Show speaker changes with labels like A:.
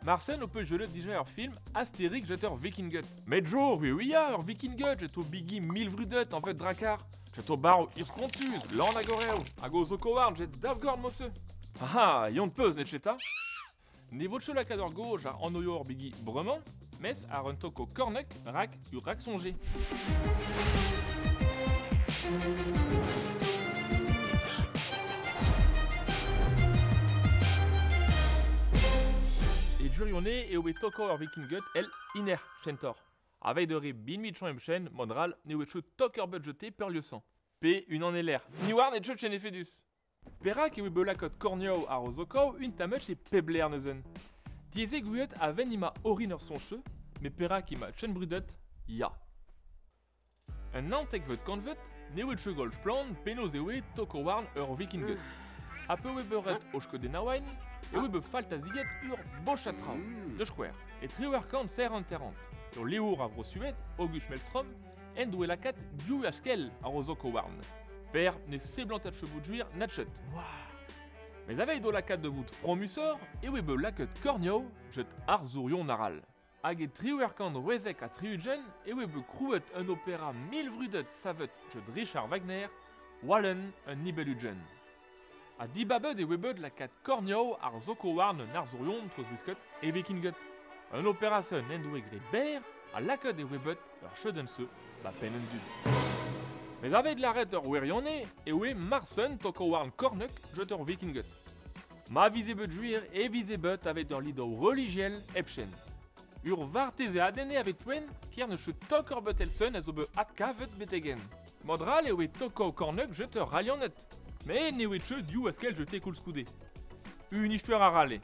A: Marsen o peus gwelet dija ur film Asterix jet ur Vikinget. Met jo, oui oui ya, ur Vikinget jet o bigi milvrudet anvet Drakar. Jet o barv hir-spontus, lan hag orev, hag o zo-kowarn jet davgorn mosse. Aha, yon peus net cheta? Ne vo ket lakaat ur goj ar anv ur bigi bremañ, mes ar un toko kornek rak ur raksoñje. E gwirionez eo bet toko ur viking-gut el iner chentor. Aveit ur re binvit chañ chen modral ne oa ket tok ur bet jeté peurliesañ. Pe unan eler. Ni war net chen efedus. Perak eo bet lakaat kornioù ar ozokao un tammech e pebler neuzen. Dieze gouiet a ven ima orin ur soncheu, met perak ima chen brudet, ya. Un 19vet kantvet, ne oa ket golf plan penaos e oe toko warn ur vikinget. Ha pe oe beuret o skeudennaouain, e oe bet faltaziet ur bochat traoù, de skouer. E triwec'h kant ser hanterant. Ur leour a Vro-Sued, August Melstrom, en doe lakaat div askell ar ozoko warn. Per ne seblantat chebout juir natchet. Mes aveit do lakaat de vout fromusor, e oe bet lakaat kornioù jet arzourion aral. Hag e triwec'h kant c'hwezek ha tri-ugent e oe bet krouet un opera milvrudet savet jet Richard Wagner, Wallen un Nibelungen. Ha dibabet e oe bet lakaat kornioù ar zoko-warn un arzourion treuzwisket e vikinget. Un operasion en doe graet berr ha lakaet e oe bet ur cheudenn-se ba penn an dud. Mes aveit lâret ur wirionez e oe marsen toko-warn kornek jet ur vikinget. Ma vize bet juir e vize bet aveit ur lido religiel hepchen. Ur vartezeadenn eo avet poent kier ne cheu tok ur bet elsen a zo bet adkavet betegen. Modral e oe toko kornek jet ur ralionet. Mais ne oe cheu div askel jeté koulskoude. Un histoire a rale.